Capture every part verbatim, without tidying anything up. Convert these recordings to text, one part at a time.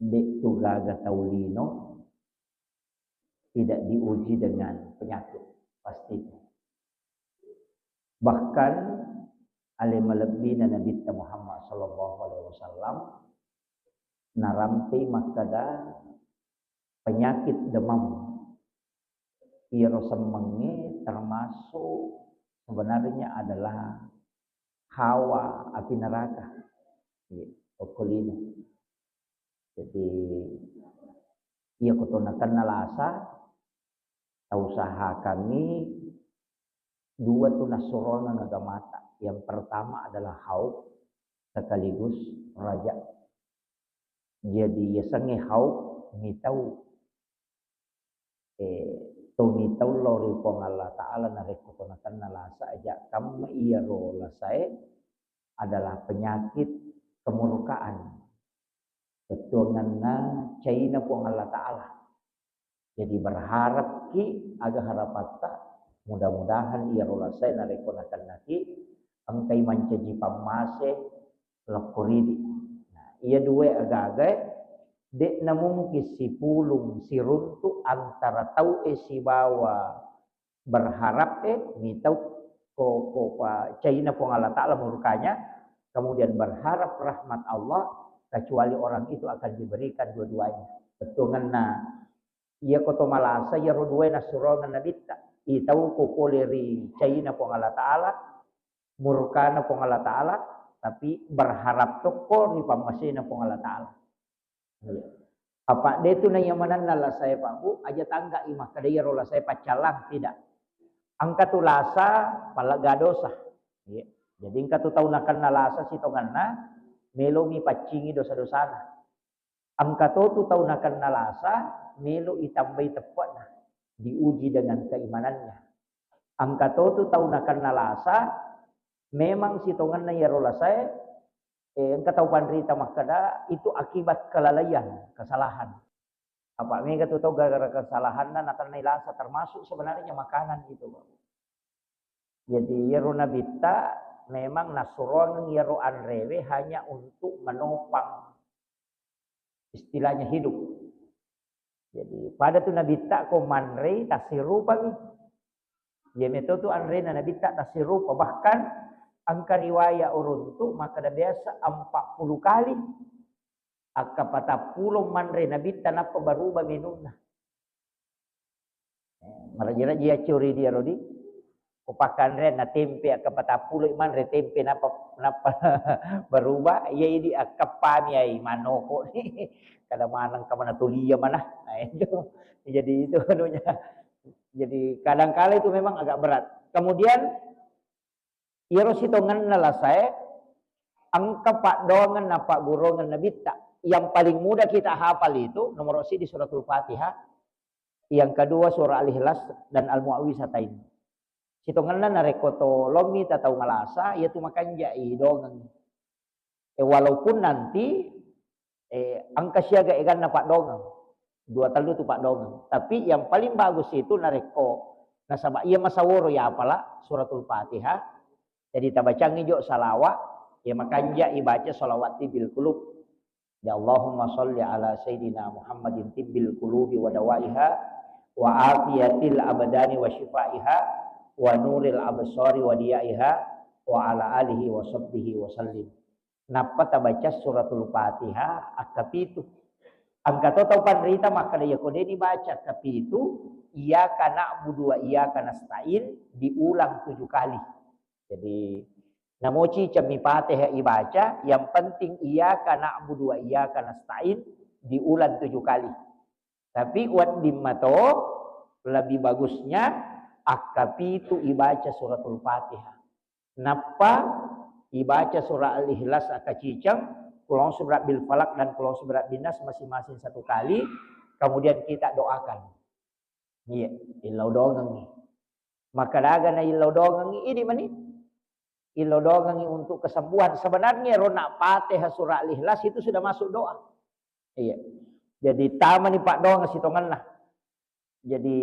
De'tu gaga tau lino tidak diuji dengan penyakit, pasti. Bahkan ale malebbina Nabitta Muhammad sallallahu alaihi wasallam narampei makkada penyakit demam iyaro semmengnge termasuk sebenarnya adalah hawa api neraka. Iya, okko lino. Jadi, iya ko to nakenna lasa, tausahakangngi dua tu nassuroangeng agamata. Yang pertama adalah khauf sekaligus raja. Jadi, yasengnge khauf mitau, eh, to mitau lao ri Puang Allah Ta'ala narekko to nakenna lasa aja kamma iyaro lasae adalah penyakit kemurkaan. Bettuangenna caina Puang Allah Ta'ala. Jadi berharapki aga harapatta, mudah-mudahan iyaro lasae narekko nakennaki engkai mancaji pammase lokko ridi. Nah, iya dua aga-agae de'na mungkin sipulung siruntu antara tau'e sibawa berharap, eh, mitau ko, ko pa, caina Puang Allah Ta'ala murkanya, kemudian berharap rahmat Allah, kecuali orang itu akan diberikan dua-duanya. Bettuangenna, iya ko to malasa, iyaro dua nassuroangeng Nabitta. Itau ko pole ri caina Puang Allah Ta'ala, murkana Puang Allah Ta'ala, tapi berharap tokko ri pammasena Puang Allah Ta'ala. Iya. Apa de tu naiya manenna lasae, Pak Bu, aja tangga i makkeda iyaro lasae paccallang, tidak. Engka tu lasa pallega dosa. Iya. Jadi engka tu tau nakenna lasa sitongenna, melomi paccingi dosa-dosana. Engka to tu tau nakenna lasa, melo itambai teppe'na, diuji dengan keimanannya. Engka to tu tau nakenna lasa, memang sitongenna iyaro lasae, eh, engka tau panrita makkeda, itu akibat kelalaian, kesalahan. Apa mega tu tau gara-gara kesalahanna nakennai lasa, termasuk sebenarnya makanan itu, Pak. Jadi, iyaro Nabitta memang nassuroangeng iyaro anrewe hanya untuk menopang istilahnya hidup. Jadi, pada tu Nabitta ko manrei tassirupami. Iya meto tu anrena Nabitta tassirupa. Bahkan engka riwaya uruntu makkeda biasa empat puluh kali. Akka patappulo manre Nabitta nappa baruba menunna. Eh, maraji-raji accuri dia rodi. Ko pakkanreang na tempe akka patappulo manre tempe nappa, nappa baruba, iya idi akkappami ai manoko. Kada maneng ka mana tulia mana. Nah, itu. Jadi itu anunya. Jadi kadangkala itu memang agak berat. Kemudian iyaro sitongenna lasae engka paddoangeng na pagguruangeng Nabitta. Yang paling mudah kita hafal itu nomor siji Suratul Fatihah, yang kedua surah Al-Ikhlas dan Al-Muawwizatain. Sitongenna narekko to lommi tatau malasa, iyatu makanja i dongeng. Eh, walaupun nanti, eh, engka siaga eganna paddoangeng, dua tellu tu paddoangeng. Tapi yang paling bagus itu narekko nasaba iya masaworo ya apala Suratul Fatihah. Jadi tabacangngi jo salawat, ya makanja ibaca salawat tibbil qulub. Ya Allahumma salli ala Sayyidina Muhammadin tibbil qulubi wa dawaiha wa afiyatil abdani wa syifaiha wa nuril absari wa diyaiha wa ala alihi wa sahbihi wa sallim. Nappa tabaca Suratul Fatihah akkapitu. Engka to tau panrita makkeda, iya ko de' nibaca akkapitu, iyyaka na'budu wa iyyaka nasta'in diulang tujuh kali. Jadi, namoci cemmi Fatihah ibaca, yang penting iyyaka na'budu wa iyyaka nasta'in diulang tujuh kali. Tapi wedding mato lebih bagusnya akkapitu ibaca Suratul Fatihah. Nappa ibaca surah Al-Ikhlas akaciceng, Qul a'udzu birabbil falaq dan Qul a'udzu birabbin nas masing-masing satu kali, kemudian kita doakan. Iya, illau dongengngi. Maka daga na illau dongengngi, idi mani. Illau dongengngi untuk kesembuhan. Sebenarnya rona Fatihah surah Al-Ikhlas itu sudah masuk doa. Iya. Jadi tamani paddoangeng sitongenna. Jadi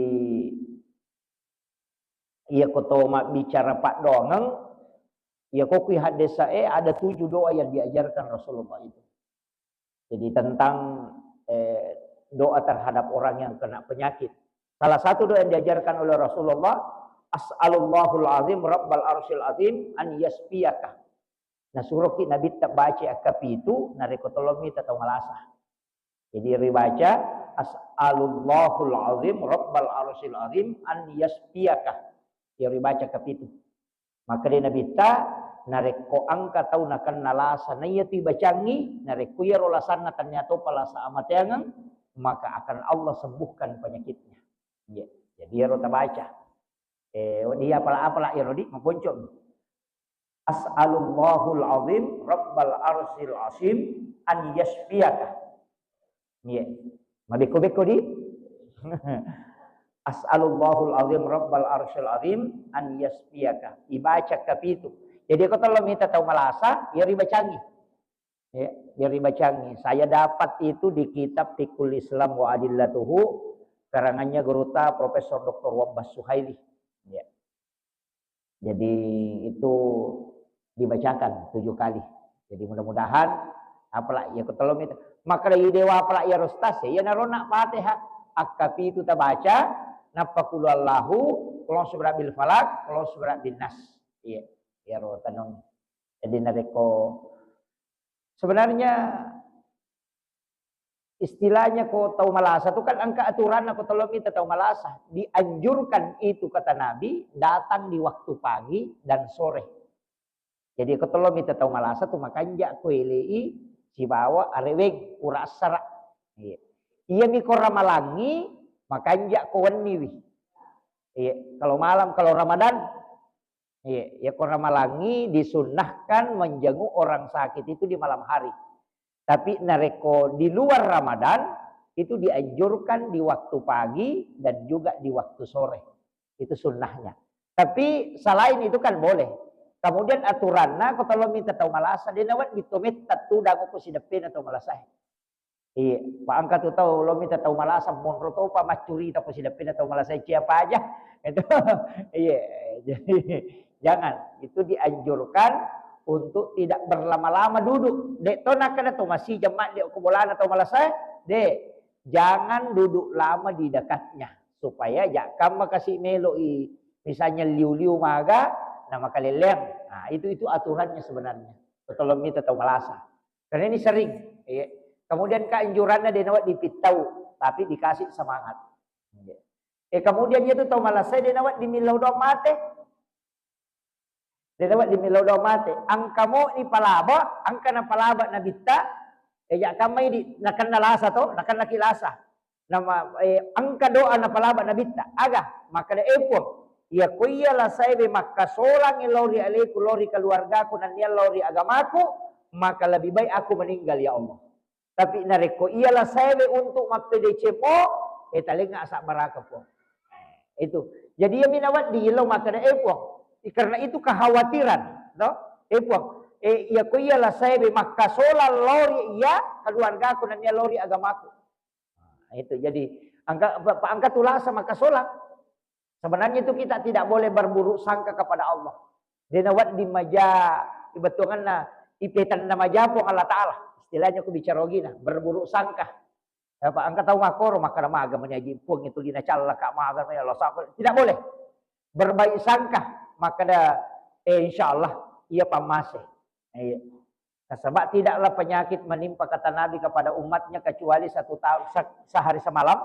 iya ko to mabbicara paddoangeng, iya ko kui haddesae ada tujuh doa yang diajarkan Rasulullah itu. Jadi tentang doa terhadap orang yang kena penyakit. Salah satu doa yang diajarkan oleh Rasulullah, "As'alullahul azim rabbal arsyil azim an yasfiyaka." Nasuroki Nabitta baca akkapitu narekko tolong mita tau malasa. Jadi ribaca, "As'alullahul azim rabbal arsyil azim an yasfiyaka." Iya ribaca akkapitu. Makkeda Nabitta, narekko engka tau nakenna lasa, naiyatu ibacangngi, narekko iyaro lasanna tennia topa lasa amateangeng, maka akan Allah sembuhkan penyakitnya. Iya. Jadi iyaro tabaca. Eh, wedding apala-apala iyaro di maponco. "As'alullahul azim rabbal arsyil azim an yasfiyaka." Iya. Mabekko-bekko di. "As'alullahul azim rabbal arsyil azim an yasfiyaka." Ibaca kapitu. Jadi ko tolong mita tau malasa, iya ribacangngi. Ya, iya ribacangngi. Saya dapat itu di kitab Fiqhul Islam wa Adillatuhu, karangannya guruta Profesor Doktor Wabbas Suhaili. Ya. Jadi itu dibacakan tujuh kali. Jadi mudah-mudahan apala iya ko tolong mita. Maka dari dewa apala iya rostas ya, iya narona Fatihah. Akkapitu tabaca, nappa kulu Allahu, kulon subra bil falak, kulon subra bin nas. Iya, iya ro tenong. Jadi narekko sebenarnya istilahnya ko tau malasa tu kan engka aturanna ko tolong mita tau malasa. Dianjurkan itu kata Nabi datang di waktu pagi dan sore. Jadi ko tolong mita tau malasa tu makanja ko elei sibawa areweng pura assara. Iya. Iya mi ko ramalangi makanja ko wenniwi. Iya. Kalau malam, kalau Ramadan, iya, iya ko ramalangi disunnahkan menjenguk orang sakit itu di malam hari. Tapi narekko di luar Ramadan, itu dianjurkan di waktu pagi dan juga di waktu sore. Itu sunnahnya. Tapi selain itu kan boleh. Kemudian aturanna ko tolong mita tau malasa, de nawedding to metta tudang ko sideppena tau malasa. Iya, pa engka tu tau lo mita tau malasa monro topa maccurita ko sideppena tau malasa cia paja. Itu iya, jadi jangan. Itu dianjurkan untuk tidak berlama-lama duduk. Dek to nakkeda to masih jemma dek ko bolana tau malasa, dek. Jangan duduk lama di dekatnya supaya jakkamma kasi meloi misalnya liu-liu maga na makalelleang. Nah, itu itu aturannya sebenarnya. Ko tolong mita tau malasa. Karena ini sering. Iya. Kemudian keanjurannya de nawedding pittau, tapi dikasih semangat. Iya. Eh, kemudian itu tau malasa de nawedding millau doang mate. De nawedding millau doang mate. Engka mo ni palaba, engka na palaba Nabitta, eh, jakkammai di nakenna lasa to, nakenna ki lasa. Nama, eh, engka doa na palaba Nabitta. Aga, makkeda, "Eh, Puang, iya ko iya lasaewe makkasolang lao ri aleku, lao ri keluargaku, nennia lao ri agamaku, maka lebih baik aku meninggal, ya Allah." Tapi narekko iya lasaewe untuk mappedeceng mo, eh, talengnga asabbaraka, Puang. Itu. Jadi iya mi nawedding lao makkeda, "Eh, Puang." Karena itu kekhawatiran, no? "Eh, Puang, eh, iya ko iya lasaewe makkasolang lao ri iya keluargaku nennia lao ri agamaku." Nah, itu. Jadi angka, pa-, pa-, angka tulasa makkasolang. Sebenarnya itu kita tidak boleh berburuk sangka kepada Allah. De nawedding maja, ibetuanganna ipetanna maja Puang Allah Ta'ala. Istilahnya ku bicara ogina, berburuk sangka. Apa engka tau makkoro, makkeda maga mani aji Puang itu lina callaka maga mani Allah Ta'ala. Tidak boleh. Berbaik sangka, makkeda, eh, insya Allah iya pammase. Iya. Nasaba tidaklah penyakit menimpa kata Nabi kepada umatnya kecuali satu tahun, se-, sehari semalam,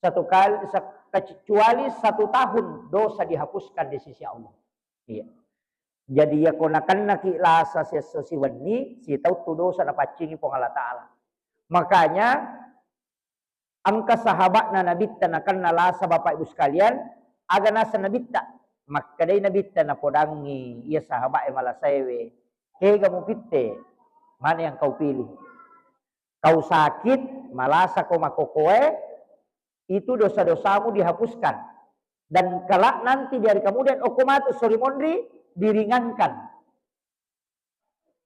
satu kali, se-, kecuali satu tahun dosa dihapuskan di sisi Allah. Iya. Jadi iya ko nakennaki lasa siesso siwenni, sitauttu dosa napaccingi Puang Allah Ta'ala. Makanya engka sahabatna Nabitta nakenna lasa, Bapak Ibu sekalian, aga naseng Nabitta? Makkedai Nabitta napodangngi iya sahabat e malasaewe, "Kega mupitte? Mana yang kau pilih? Kau sakit, malasa ko makokoe, itu dosa-dosamu dihapuskan. Dan kelak nanti di hari kemudian, okko matu sori monri, diringankan."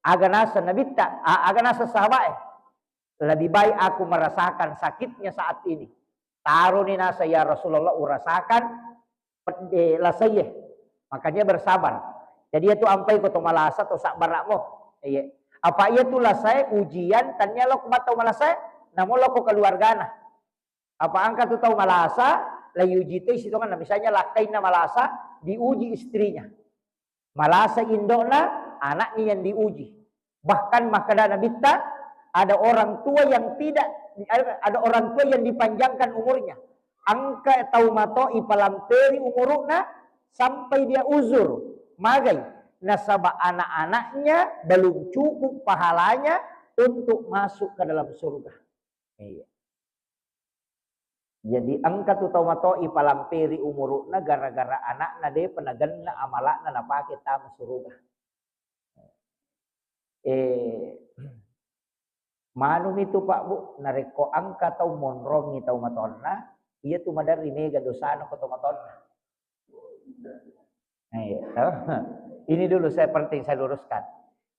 Aga naseng Nabitta, a-, aga naseng sahabat e, "Lebih baik aku merasakan sakitnya saat ini." Taroni naseng, "Ya Rasulullah, urasakan pedde lasaie." Makanya bersabar. Jadi itu ampai ko to malasa to sabbara mo. Iya. Apa iya tu lasae ujian, tania lo ko matau malasae, namo lo ko keluargana. Apa engka tu tau malasa, la iuji toi sitongenna. Misalnya lakkainna malasa, diuji istrinya. Malasa indo'na, anaknya yang diuji. Bahkan makkeda Nabitta, ada orang tua yang tidak, ada orang tua yang dipanjangkan umurnya. Engka tau mato ipalamperi umuru'na sampai dia uzur. Magai? Nasaba anak-anaknya belum cukup pahalanya untuk masuk ke dalam surga. Iya. Jadi engka tu tau mato ipalamperi umuru'na gara-gara anakna de'pa nagenna amala'na napake tama suruga. Eh, manumi tu, Pak, Bu, narekko engka tau monrongi tau matonna, iya tu maderri mega dosana ko tau matonna. Nah, iya, toh. Ini dulu saya penting saya luruskan.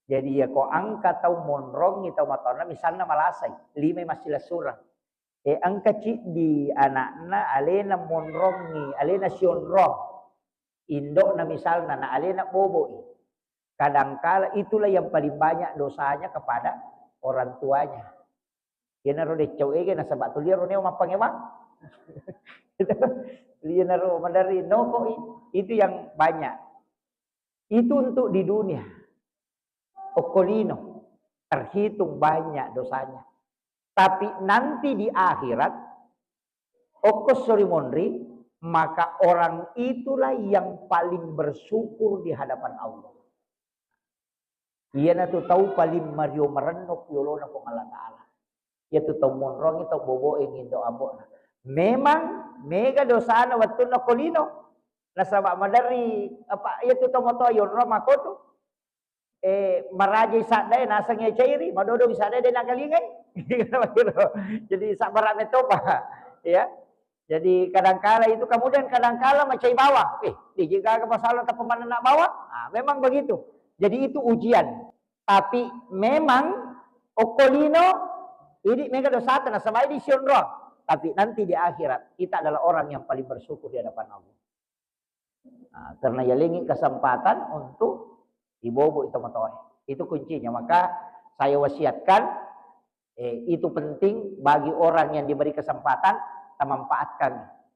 Jadi, iya ko engka tau monrongi tau matonna, misalna malasai, limai massilessureng. Eh, engka ciddi anakna alena monrongi, alena sionrong. Indo'na misalna, na alena boboi. Kadangkala itulah yang paling banyak dosanya kepada orang tuanya. Iyanaro deccau ege nasaba tu liaro neo mappangewang. Iyanaro maderri nokoi, itu yang banyak. Itu untuk di dunia. Okko lino terhitung banyak dosanya. Tapi nanti di akhirat, okko sori monri, maka orang itulah yang paling bersyukur di hadapan Allah. Iyanatu tau paling mario marenno ku yolona Puang Allah Ta'ala. Iyatu tau monrongi, tau boboe ngindo ambo'na. Memang mega dosana wettunna ko lino. Nasaba maderri apa iyatu tau matoa yonro makotu. Eh, marajai saddae naseng iya cairi, madodong saddae de nakalingai. Jadi sabbara metopa. Ya. Jadi kadangkala itu, kemudian kadangkala macai bawang. Eh, di gaga masalah tapi manenna bawang? Ah, memang begitu. Jadi itu ujian. Tapi memang okko lino idi mega dosata nasaba idi sionrong. Tapi nanti di akhirat kita adalah orang yang paling bersyukur di hadapan Allah. Nah, karena yalengi kesempatan untuk ibobo itu matoe. Itu kuncinya. Maka saya wasiatkan, eh, itu penting bagi orang yang diberi kesempatan, kita manfaatkan.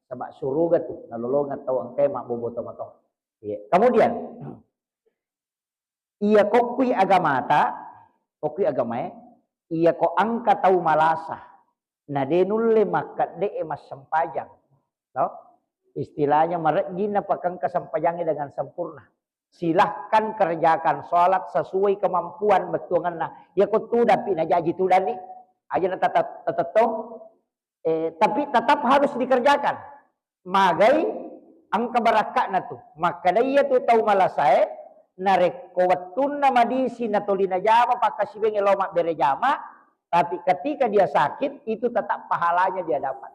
Sebab suruga tu nalolongeng tau engkae mabbobo tomatoa. Iya. Kemudian, iya kokkui agamata, kokkui agamae, iya ko engka tau malasa, na de nulle makkedde'e massempajang. To? Istilahnya marejjinna pakengka sempajangnge dengan sempurna. Silahkan kerjakan sholat sesuai kemampuan bettuangenna. Iya ko tudappi najaji tudanni. Aja na tata-, tatettong. Eh, tapi tetap harus dikerjakan. Magai engka barakka'na tu. Makkeda iya tu tau malasae, narekko wettunna madisi natoli najama pakkasiwiangnge lao mabbere jama, tapi ketika dia sakit, itu tetap pahalanya dia dapat.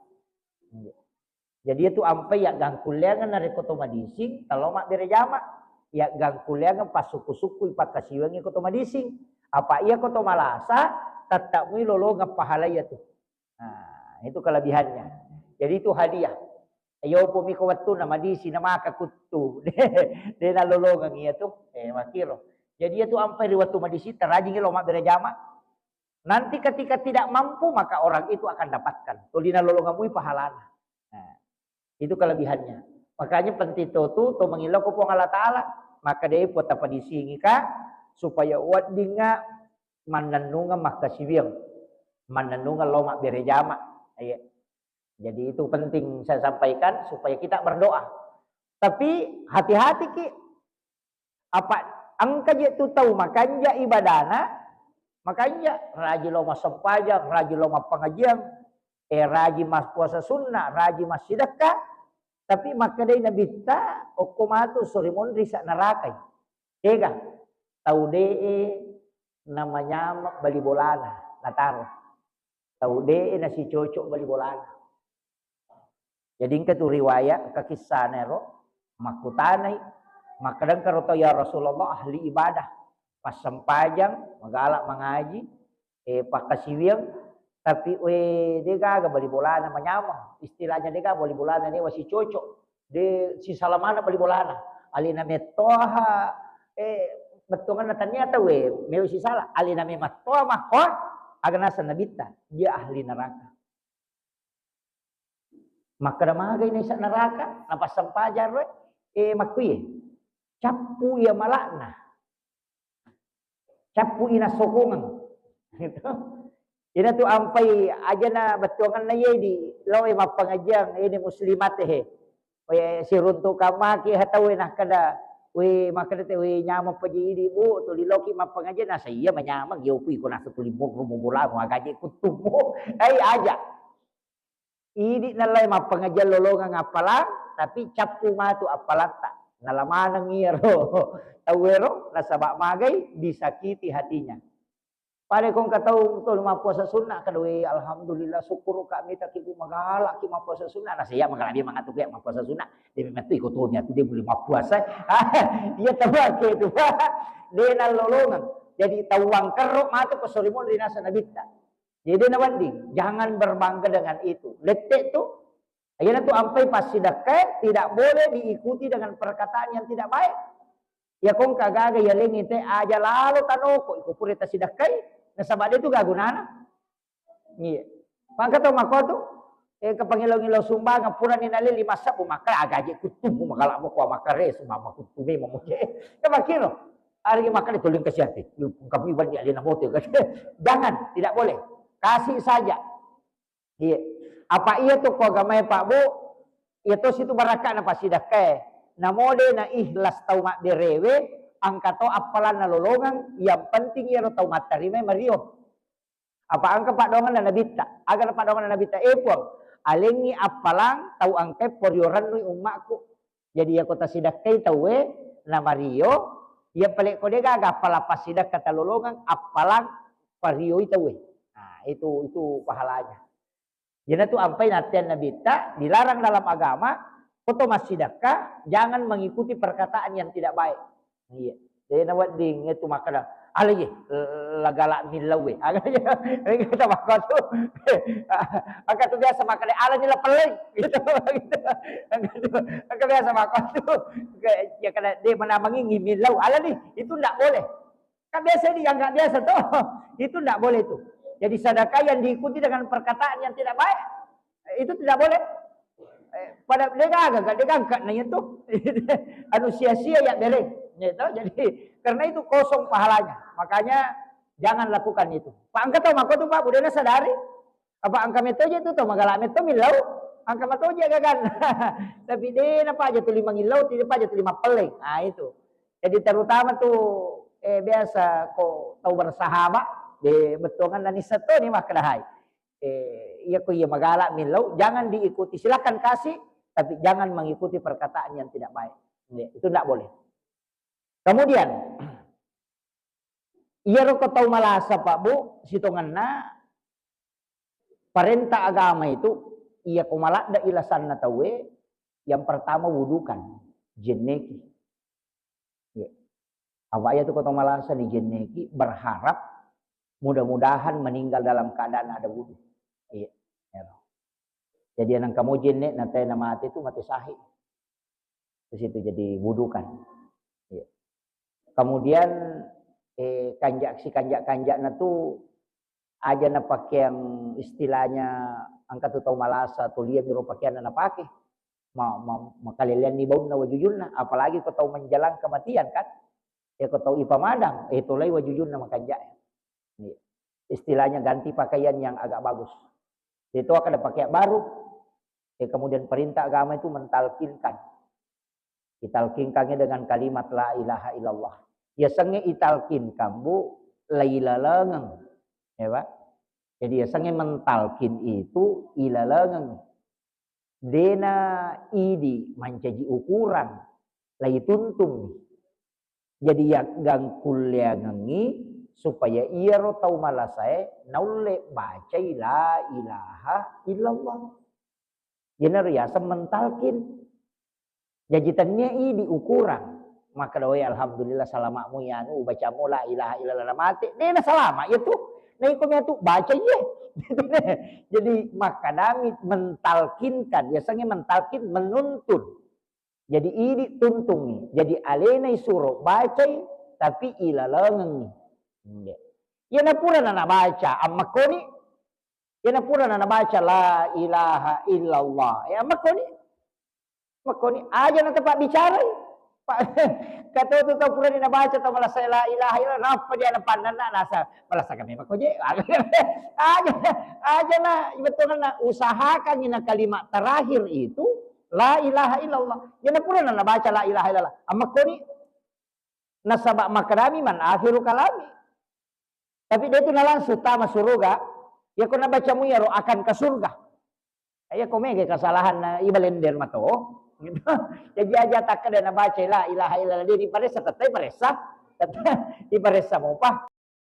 Jadi itu ampai yaggangkulleangeng narekko to madising, talo mabbere jama. Yaggangkulleangeng passukku-sukkui pakkasiwiangnge ko to madising. Apa iya ko to malasa, tetap mui lolongeng pahala iya tu. Nah, itu kelebihannya. Jadi itu hadiah. Iyo pumi ko wettu na madisi na maka kuttu. De nalolongeng iya tu. Eh, makiro. Jadi iya tu ampai ri wettu madisi tarajingi lo mabbere jama. Nanti ketika tidak mampu maka orang itu akan dapatkan. Tuli nalolongeng mui pahalana. Nah, itu kelebihannya. Makanya penting to tu to mangillau ko Puang Allah Ta'ala. Maka de pota padisingi ka supaya weddingnga mannennungeng makkasiwiang, mannennungeng lao mabbere jama. Iya. Jadi itu penting saya sampaikan supaya kita berdoa. Tapi hati-hati ki, apa engka je tu tau makanja ibadana, makanja raji lao massempajang, raji lao mappangajiang, eh, raji mas-, puasa sunnah, raji massidekka, tapi makkedai Nabitta, okko matu sori monri sa narakai. Ega, tau de'e namanyama bali bolana nataro. Tau de'e nasicocok bali bolana. Jadi engka tu riwayat, engka kissana ero, makkutanai, makkeda engka ro tau, "Ya Rasulullah, ahli ibadah, passempajang, magala mangaji, eh, pakkasiwiang, tapi, we, de gaga bali bolana manyameng, istilahnya de gaga bali bolana newa sicocok, de sisala maneng bali bolana. Alena mettoha, eh, bettuangenna tania tau, we, mewa sisala. Alena memettoha makko, aga naseng Nabitta, dia ahli neraka." Makkeda magai naisa neraka, napassempaja ro, eh, makkuye. Cappu iya malakna. Cappu ina sokongeng. Gitu. Ina tu ampai ajana bettuanganna ye di loe mappengajian, ini muslimat he. We siruntu kamaki hatau we nakkeda, we makkeda te, we nyameng paji idi, Bu, tuli loki mappengajian, nasa iya manyameng, yo pui ko nasa tuli buru mubulamu agaje kuttumu. Ai aja. Idi nallai mappengajian lolongeng appalang, tapi cappu matu appalatta. Nala maneng iyaro tauwero nasaba magai disakiti hatinya. Pada kongka tau tuli mappuasa sunna, kada we, alhamdulillah, syukur ka mita ki, Bu, magala ki mappuasa sunna. Nasa iya magala dia mangatu ki mappuasa sunna. Dia memang tu iko tu niatu dia boleh mappuasa. Iya tabake tu, Pak. Dia nallolongeng. Jadi tau wangkerro matu ko sorimun rinasa nabitta. Jadi nawedding, jangan berbangga dengan itu. Lette tu, iyana tu ampai passidakkae tidak boleh diikuti dengan perkataan yang tidak baik. Ya kongka gaga ya lengi te aja lalo tanoko, iko pura tasidakkai, nasaba de tu gagunana. Iya. Pangka tau mako tu, eh, kepangilo-ngilo sumbangan pura ni nale lima sabbu maka agaje kuttumu magala mo ko makare sumama kuttume mamoje. Kepakiro. Ari makale tuling kasihan te. Kami iwan di alena mote. Jangan, tidak boleh. Kasih saja. Iya. Apa iya tu ko agamae, Pak, Bu? Iya to situ barakka na pasidakkae. Namode na ikhlas tau mabberewe, angka to appalanna lolongeng, yang penting iyaro tau mattarima mario. Apa engka paddoanganna Nabitta? Aga na paddoanganna Nabitta? Eh Puang, alengngi appalang tau engkae porio rennui ummakku. Jadi iyako tasidakkai tauwe na mario, iya pale ko de gaga appalang passidakka talolongeng, appalang parioi tauwe. Nah, itu itu pahalanya. Iyanatu ampai natteang Nabitta, dilarang dalam agama, ko to massidakka, jangan mengikuti perkataan yang tidak baik. Iya. De nawedding itu makkeda, "Ala ye, lagala millau we." Kata makkatu. Angka tu biasa makkeda, "Ala ni lapelleng." Gitu. Angka tu, angka biasa makkatu. Ya kada de menamangi millau. Ala ni, itu ndak boleh. Kan biasa dianggap biasa tuh. Itu ndak boleh tuh. Jadi sedekah yang diikuti dengan perkataan yang tidak baik, itu tidak boleh. Eh, pada de gaga, de gaga na itu. Anu sia-sia ya bereng. Gitu. Jadi karena itu kosong pahalanya. Makanya jangan lakukan itu. Pak, engka tau mako tu, Pak, budena sadari. Apa engka metto je tu tau magala metto millau, engka metto je gagan. Tapi de na paja tuli mangillau, tidak paja tuli mapelleng. Ah, itu. Jadi terutama tu, eh, biasa ko tau bersahabat, de bettuanganna nisseng to ni makkedahai. Eh, iya ko iya magala millau, jangan diikuti. Silakan kasih, tapi jangan mengikuti perkataan yang tidak baik. Ya, itu ndak boleh. Kemudian, iyaro ko tau malasa, Pak, Bu, sitongenna parenta agama itu, iya ko maladde ilasanna tauwe, yang pertama wudukan, jenneki. Iya. Apa iya tu ko tau malasa ni jenneki, berharap mudah-mudahan meninggal dalam keadaan ada wudu. Iya. Ero. Jadi nengka mo jenne na te na mate tu mate sahih. Di situ jadi wudukan. Iya. Kemudian, eh, kanja-, si kanja-kanjana tu aja na pakeang istilahnya engka tu tau malasa tu liami ro pakeanna napake. Ma-, ma-, makaleleanni baunna wajujunna, apalagi ko tau menjelang kematian kan. Ya ko tau ipamadang, eh, tolai wajujunna makanja. Iya. Istilahnya ganti pakaian yang agak bagus. Itu akan ada pakaian baru. Eh, kemudian perintah agama itu mentalkinkan. Italkinkangngi dengan kalimat la ilaha illallah. Yasengnge italkinkan, Bu, lailalengeng. Ya, Pak? Jadi yasengnge mentalkin itu ilalengeng. Dena idi mancaji ukuran, laituntung. Jadi yaggangkulleangengngi supaya iyaro tau malasae naulle bacai la ilaha illallah. Iyanaro yaseng mentalkin. Jaji tennia idi ukuran. Makkeda, "Woi, alhamdulillah, salama'mu yanu, ubacamo la ilaha illallah, namate." De nasalama iya tu. Na iko miatu baca iye. Jadi makkedami mentalkinkan, yasengnge mentalkin, menuntun. Jadi idi tuntungngi. Jadi alena isuro bacai, tapi ilalengengngi. Iya napura na nabaca, ammakkoni Iyana purana nabaca la ilaha illallah. Ya, makkoni. Makkoni, aja na tepabbicarai. Pa-, kato tu tau purani nabaca tau malasa la ilaha illallah, nappa dia napannanna nasa malasa kami makkoje. Aja, aja na, betul na usahakan ina kalimat terakhir itu la ilaha illallah. Iyana purana nabaca la ilaha illallah. Amakkoni, nasaba makkedami man akhiru kalami. Tapi dia itu na langsung tama suruga. Ya ko nabaca mu iyaro akan ke surga. Iya ko mega kesalahan na ibalender mato. Gitu. Jadi aja takkeda nabaca la ilaha illallah dia diparessa, tettai paressa. Tettai diparessa mopa.